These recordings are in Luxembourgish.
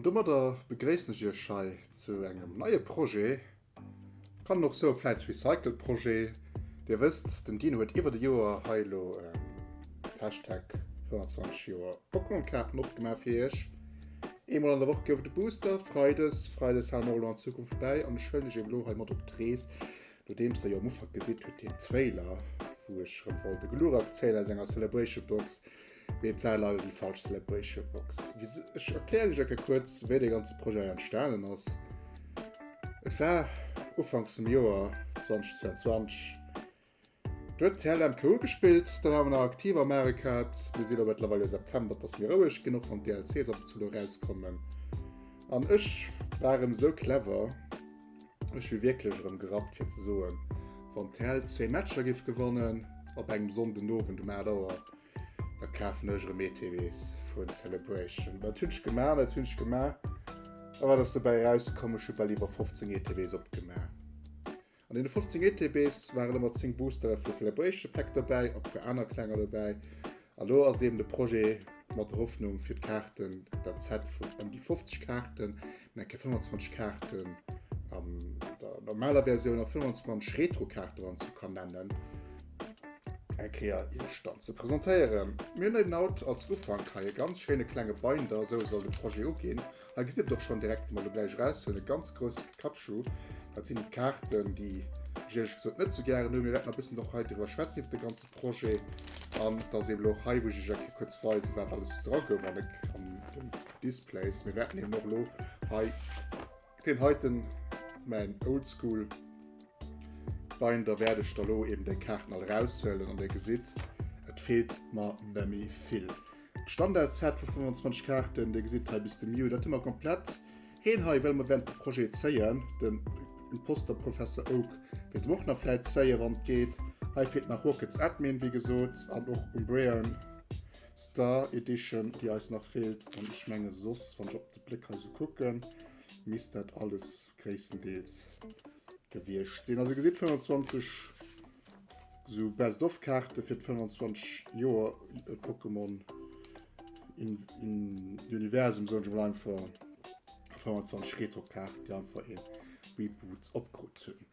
An domadder begréissen ech iech hei zu engem neie Projet, kann och soe vläit Recycle Projet. Dir wësst, den Dino huet iwwert e Joer hei elo Hashtag 25 Joer Pokémon-Kaarten opgemaach fir iech. Eemol an der Woch gouf et e Booster, Freides. Freides hale mer och elo an Zukunft bäi an ech huelen iech eben elo hei mat op d'Rees, nodeems der jo am Ufank gesitt hutt deen Trailer, wou ech erëm wollt e Glurak zéien aus enger Celebration Box. Mee et war leider déi falsch Celebration Box. Ech erklären iech ecke kuerz, wéi dee ganze Projet hei entstanen ass. Et war ufanks vum Joer 2022. Do huet d'TLMKU gespillt, da ware mer nach aktiv am Mario Kart. Mir si lo mëttlerweil jo September, et ass méi roueg ginn, och wann d'DLCs ab und zu lo erauskommen. An ech war erëm esou clever, ech hu wierklech erëm gerappt fir ze soen, wann d'TL zwee Matcher géif gewannen op engem Sonndenowend um 8 Auer, Da kafen ech erëm ETBs vun Celebration. Dat hunn ech gemaach, dat hunn ech gemaach. A wat ass dobäi erauskomm? Ech hu bal iwwer 15 ETBs opgemaach. An deene 15 ETBs waren ëmmer 10 Boostere vu Celebration Pack dobäi, a puer aner klenger dobäi. A lo ass eben de Projet mat der Hoffnung fir d'Kaarten, dat Set vun ëm déi 50 Kaarten, eng Kéier 25 Kaarten an der normaler Versioun a 25 Retro-Kaarte wann zu kann nennen, eng Kéier Iech dann ze presentéieren. Mir hunn eben haut als Ufank hei e ganz schéine klenge Binder, esou soll de Projet uginn. Hei gesitt et och schonn direkt, déi mer elo gläich eraushuelen, e ganz grousse Pikachu. Dat sinn déi Kaarten, déi ech éierlech gesot net sou gären hunn. Mir wäerten e bëssen och hei driwwer schwätzen iwwer de ganze Projet. An et ass eben och hei, wou ech Iech eng Kéier kuerz weisen, wat alles dra gouf an dem Displays. Mir wäerten eben och elo hei deen heiten, mäin Oldschool Binder, wäert ech da lo eben déi Kaarten all eraushuelen an Dir gesitt, et feelt mer nemmi vill. D'Standard-Set vu 25 Kaarten, Dir gesitt hei bis de Mew, dat hu mer komplett. Heen hei wëlle mer während dem Projet zéien, den Imposter Professor Oak wäerte mer och nach vläit zéien, wann et geet. Hei feelt nach Rockets Admin, wéi gesot, an och Umbreon Star Edition, déi eis nach feelt. An ech menge soss, wann ech op de Bléck hei sou kucken, misst dat alles gréisstendeels gewiescht sinn. Also gesitt 25 sou Best of Kaarte fir d'25 Joer Pokémon in, in Universum, soen ech mol einfach. 25 Retro-Kaarten, déi einfach ee Reboot opkrut hunn.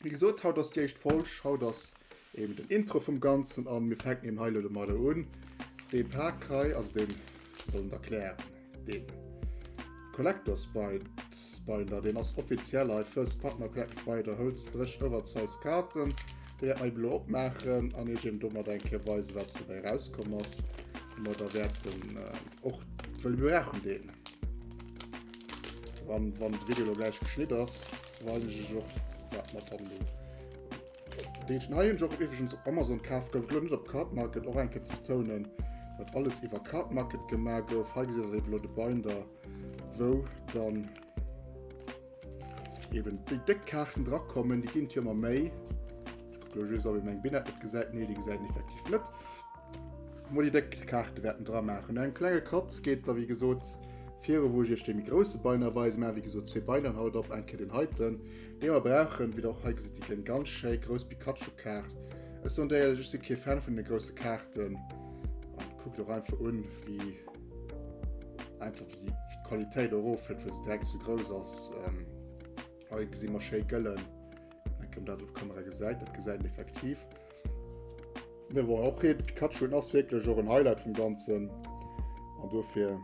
Wéi gesot, haut ass déi éischt Folg, haut ass eben den Intro vum Ganzen an mir fänken eben hei elo domadder un. Dee Pak hei, also deen soll et erklären, deen Collectors Binder, deen ass offiziell hei First Partner Collectors Binder, houls dréch Oversize Kaarten. Dee wäerte mer eben elo opmaachen an iech eben domat eng Kéier weisen, wat dobäi erauskomm ass. Domadder wäerten och, well mir brauchen deen, wann, wann de Video elo gläich geschnitt ass, Weisen ech iech och wat mat dann do. Deen hei hunn ech och iwwregens op Amazon kaf, gouf et elo net op Cardmarket, och eng Kéier ze betounen, dat alles iwwer Cardmarket gemaach gouf. Hei gesitt der eben elo de Binder, wou dann eben déi déck Kaarten drakommen. Déi ginn et jo ëmmer méi. Ech kucke elo just, ob ee meng Binette net gesäit. Nee, déi gesäit een effektiv net. Mol déi déck Kaarte wäerten dra maachen. No engem klenge Cut geet da wéi gesot viru wou ech iech dee méi grousse Binder weisen. Mir maachen wéi gesot zwee Binderen haut op, eng Kéier deen heiten, dee mer brauchen. Wéi der och hei gesitt, déi gënn ganz schéi grouss Pikachu-Kaart. Ech soen der éierlech, ech si kee Fan vun de grousse Kaarten. An kuckt och einfach un, wéi einfach wéi d'Qualitéit erofhëlt, well se direkt sou grouss ass. Hei gesi mer schéi gëllen. Enk om dat op Kamera gesäit, dat gesäit een effektiv. Mee bon, och hie de Pikachu en ass wierklech och en Highlight vum Ganzen. An dofir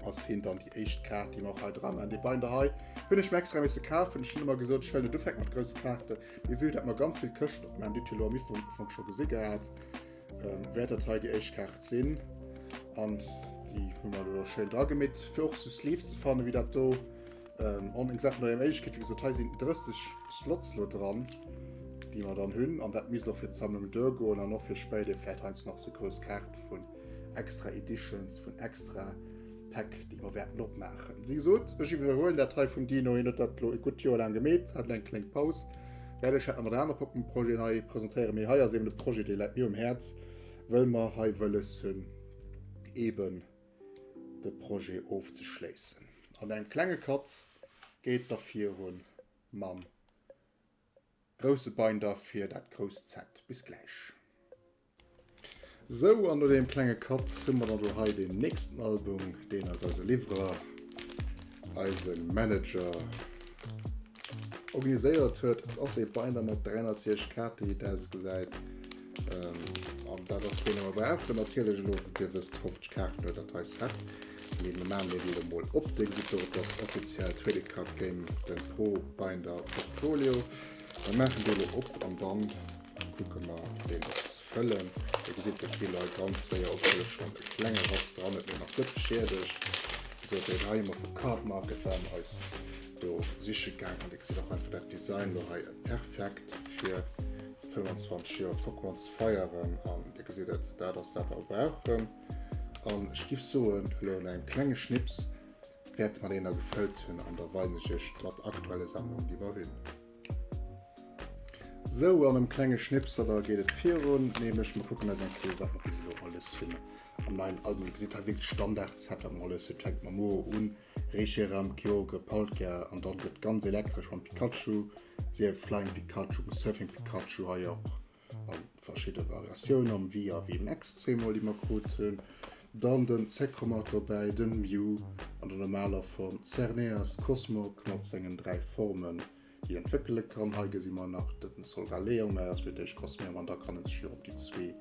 ass hien dann déi éischt Kaart, déi mer och hei dran an. Dee Binder hei hunn ech mir extra misse kafen. Ech hunn ëmmer gesot, ech wëll net ufänke mat grousse Kaarten. Mee vue dat mer ganz vill Këschten opmachen, déi hu lo am Ufank scho gesi gehat, wäert dat hei déi éischt Kaart sinn. An déi hu mer elo schéin dra gemeet, fir och sou Sleeves ze fannen, wéi dat do. Ähm, an eng Saach vun der Méiglechkeet, wéi gesot, hei sinn 30 Slots lo dran, déi mer dann hunn. An dat misst och fir d'Sammlung duergoen an och fir spéider vläicht heiansdo nach sou grouss Kaarte vun extra Editions, vun extra Päck, déi mer wäerten opmaachen. Wéi gesot, ech iwwerhuelen dat hei vum Dino. Hien huet dat lo e gutt Joer laang gemeet, hat elo eng kléng Paus. Wäert ech dat nach mat aner Pokémon-Projeten hei presentéieren. Mee hei ass eben e Projet, dee läit mir um Häerz, wëll mer hei wëlles hunn, eben de Projet ofzeschléissen. An engem klenge Cut geet da virun mam grousse Binder fir dat grousst Set. Bis gläich. Sou, an no deem klenge Cut hu mer dann do hei deen nächsten Album, deen eis eise Liwwerer, eise Manager organiséiert huet. Et ass ee Binder mat 360 Kaarte wéi et ausgesäit. An dat ass deen, dee mer brauchen. Natierlech elo, Dir wësst, 50 Kaarten huet dat hei Set. Mee mir maachen deen elo mol op. Dir gesitt do, et ass offiziell Trading Card Game, den Pro Binder Portfolio. Mir maachen dee elo op an dann kucke mer deen och ze fëllen. Dir gesitt, dat geet elo hei ganz séier, obwuel ech schonn e klenge Rass dran huet, mee en ass net beschiedegt. Sou, deen hei hu mer vu Card Market, ware mer eis do siche gaang. An Dir gesitt och einfach dat Design elo hei perfekt fir 25 Joer Pokémon ze feieren an Dir gesitt et, dat ass dat wat mer brauchen. An ech giff soen, elo no engem klenge Schnips wäerte mer deen da gefëllt hunn an da weisen ech iech mat aktuelle Sammlung déi mer hunn. Sou an em klenge Schnipser da geet et virun, nämlech mer kucken eis eng Kéier wat mer bis elo alles hunn am neien Album. Dir gesitt hei wierklech Standard-Set wat mer alles hunn. Et fänkt mam Moho un, Reshiram, Kyogre, Palkia an dann gëtt ganz elektresch mam Pikachu, Sief Flying Pikachu, Surfing Pikachu hei och a verschidde Variatiounen am V a V Max zweemol déi mer krut hunn. Dann den Zekrom mat dobäi, den Mew an der normaler Form, Xerneas, Cosmog mat sengen 3 Formen déi en entwéckele kann. Hei gesi mer nach den Solgaleo, mä ass fir d'éischt Cosmium an da kann en sech jo op déi zwee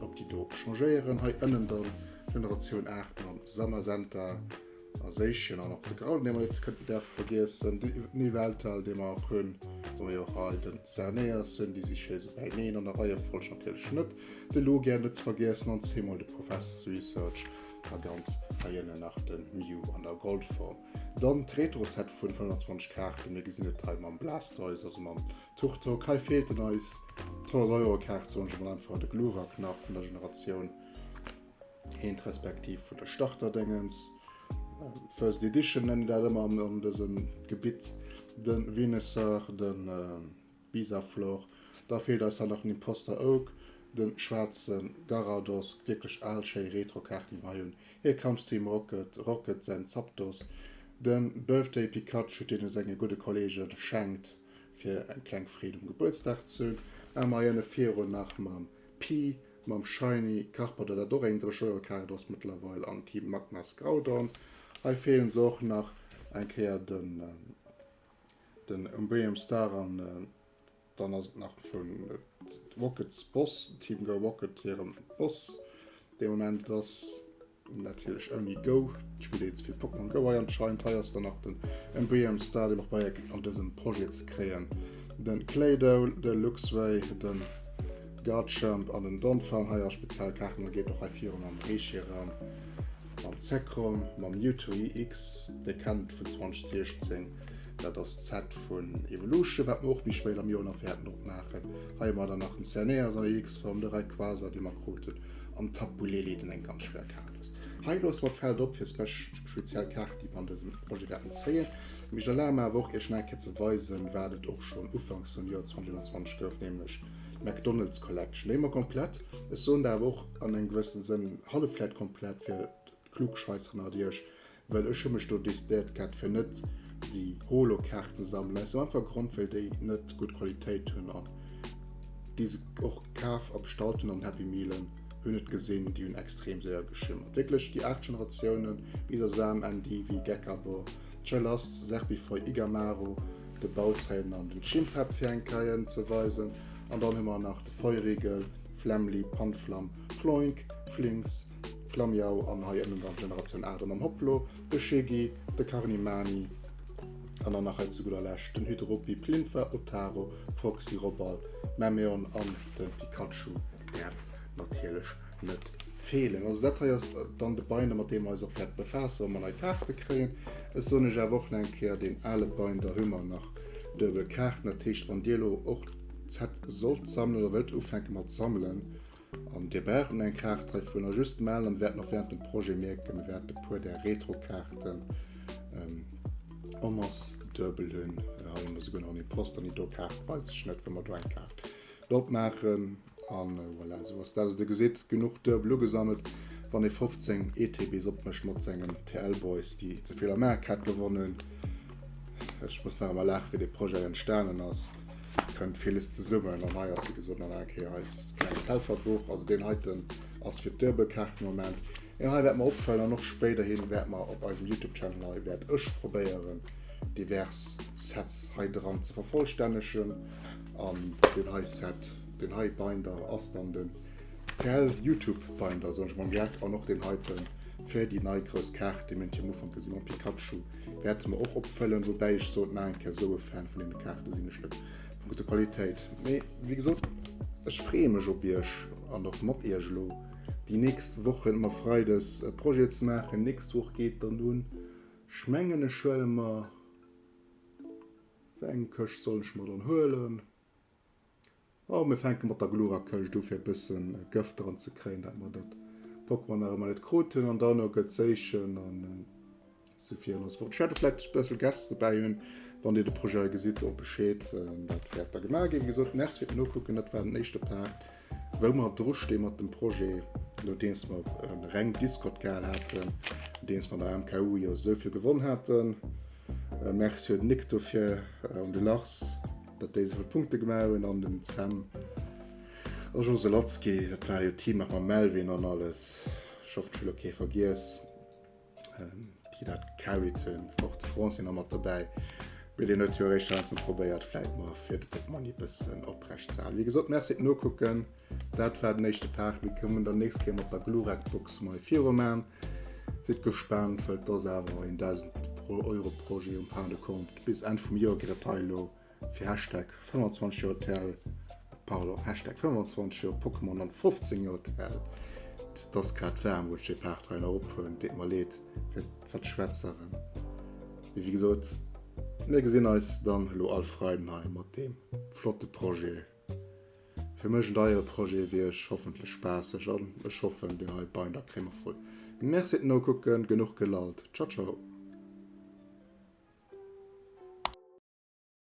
op déi do changéieren. Hei ënnen dann Generatioun 8 mam Zamazenta. A Séischen an och de Grauen, dee mer net kënnten däerfe vergiessen, den Yveltal, dee mer och hunn, wou mer jo och hei den Xerneas hunn, déi si schéi sou bäineen an der Reiefolg natierlech net, de Lugia net ze vergiessen an zweemol de Professor Research a ganz hei ënnen nach de Mew an der Goldform. Dann d'Retro-Set vun 25 Kaarten, mir gesinn et hei mam Blastoise, also mam Turtok. Hei feelt en eis d'100 Euro Kaart, soen ech emol einfach, de Glurak nach vun der Generatioun. Eent respektiv vun der Starterdéngens, First Edition nennen dat ëmmer an dësem Gebitt, de Venusaur, de Bisaflor, da feelt eis dann nach den Imposter Oak, de schwaarze Garados, wierklech al schéi Retro-Kaarten déi mer hei hunn, Here Comes Team Rocket, Rocket säin Zapdos, de Birthday Pikachu deen e senge gudde Kollege schenkt fir eng kleng Freed um Gebuertsdag ze hunn, a mer hei ënne virun nach mam Pi Mam Shiny Carpador, dat och eng 30 Euro Kaart ass mëttlerweil, an Team Magmas Groudon. Hei feelen se och nach eng Kéier den den Umbrium Star an dann ass et nach vun Rockets Boss, Team Go Rocket hirem Boss dee Moment. Et ass Natierlech ouni Go, et spillt een ze vill Pokémon Go hei anscheinend. Hei ass dann nach den Embrium Star, deen och bei an dësem Projet ze kréien. Den Claydol, de Luxray, den Garchomp an den Donphan. Hei ass speziell Kaarten, da geet och hei virun mam Reshiram, mam Zekrom, mam Mewtwo EX, dir kennt vun 2016. Dat ass d'Set vun Evolution, wat mer och méi spéit am Joer nach wäerten opmaachen. Hei hu mer dann nach den Xerneas an der EX-Form, de Rayquaza, dee mer kruten. An Tapu Lele, den eng ganz schwéier Kaart ass. Hei loosse mer d'Feld op fir speziell Kaarten, déi mer an dësem Projet wäerten zéien. Mee ech erlabe mer awer och, iech nach eng Kéier ze weisen, wat et och schonn ufanks vum Joer 2021 gouf, nämlech d'McDonald's Collection. Déi hu mer komplett. Ech soen dat awer och an engem gewëssene Sënn hallef vläicht komplett, fir d'Klugscheisser ënnert iech, Well ech hu mech do decidéiert gehat fir net déi Holo-Kaart ze sammelen, aus dem einfache Grond well déi net gutt Qualitéit hunn an déi se och kaf a bestallt hunn an Happy Mealen hunn et gesinn, déi hunn extrem séier geschimmert. Wierklech déi 8 Generatiounen, Bisasam, Andivi, Geckarbor. D'Chelast, Serpifoy, Igamaro, de Bauzäinen an den Chimpep fir eng Kéier ze weisen. An dann hu mer nach de Feurigel, Flemmli, Panflam, Floink, Flinx, Flamiau an hei ënnen dann d'Generatioun 8 mam Hopplo, de Schiggy, de Karnimani an dann nach hei zu gudder Lescht den Hydropi, Plinfa, Otaro, Foxy, Robal, Memmeon an de Pikachu däerf natierlech net feelen. Also dat hei ass dann de Binder mat deem mer eis och wäerte befaassen, wa mer nei Kaarte kréien. Ech soen iech awer och nach eng Kéier, deen ale Binder hu mer nach duebel Kaarten. Dat heescht, wann dir elo och d'Set sollt sammelen oder wëllt ufänke mat sammelen an dir braucht eng Kaart heivunner, just mellen an mir wäerten och während dem Projet mierken, mir wäerte puer där Retro-Kaarten en masse duebel hunn. Hei hu mer souguer nach en Imposter, déi do Kaart weess ech net, wou mer do eng Kaart drop maachen. An voilà, esou ass dat. Also dir gesitt, genuch Duebel ugesammelt, wann ee 15 ETBs opmécht mat sengen TL-Boys, déi ze vill am Arcade gewonnen hunn. Ech muss nach ëmmer laachen, wéi dee Projet entstanen ass. Kënnt villes zesummen. An hei ass, wéi gesot, nach eng Kéier eist klengt Helferbuch. Also deen heiten ass fir d'Duebelkaarten am Moment. Deen hei wäerte mer opfëllen an och spéiderhin wäerte mer op eisem YouTube-Channel hei, wäert ech probéieren, divers Sets hei dran ze vervollstännegen. An deen hei Set, deen hei Binder ass dann den TL Youtube Binder, soen ech mol am Geck, an och deen heiten fir déi nei grouss Kaart, déi mir hunn am Ufank gesinn, mam Pikachu, wäerte mer och opfëllen, woubäi ech sot nach eng Kéier, esou e Fan vun deene Kaarte sinn ech net, vu gudder Qualitéit. Mee wéi gesot, ech freeë mech op iech an och mat iech elo déi nächst Wochen ëmmer freides e Projet ze maachen. Nächst Woch geet dann un, ech mengen ech huele mer, Wéi eng Këscht soll ech mer dann huelen? Oh, mir fänke mat der Glurak-Këscht u fir e bëssen Gëft dran ze kréien, dat mer dat Pokémon nach ëmmer net krut hunn. An dann gëtt Séichen an esou virun an esou fort. Ech wäert och vläicht Special Guests dobäi hunn. Wann dir de Projet hei gesitt, sot Bescheed. Dat wäert da gemaach ginn. Wéi gesot, Merci fir d'Nokucken. Dat war den éischte Part, wou mer drustee mat dem Projet, nodeems mer e reng Discord-Gal haten, nodeems mer an der MKU jo esou vill gewonn haten. Merci un den Nick dofir an de Lars, datt déi esouvill Punkte gemaach hunn an den Sam a Joselatzki, dat war jo d'Team nach mam Melvin an alles. Ech hoffen, ech hu lo kee vergiess, déi dat gecarried hunn. Och de Franci nach mat dobäi, mee deen huet jo eréischt heiansdo probéiert, vläit mer fir de Portmonni e bëssen oprecht ze halen. Wéi gesot, Merci fir d'Nokucken. Dat war den éischte Part. Mir kommen dann nächst Kéier mat der Glurak-Box mei viru man. Sidd gespaant, well et ass awer een 1000 Euro Projet um fin de compte. Bis Enn vum Joer geet dat hei elo fir Hashtag 25 Joer TL, pardon, Hashtag 25 Joer Pokémon an 15 Joer TL. Et ass grad waarm, wou ech dee Part hei nach ophuelen. Deet mer leed fir d'Verschwätzeren. Mee wéi gesot, mir gesinn eis dann elo all Freiden hei mat deem flotte Projet. Fir mech en deiere Projet, wier ech hoffentlech spaasseg an ech hoffen deen hei Binder kréie mer voll. Merci fir d'Nokucken, genuch gelallt, ciao ciao.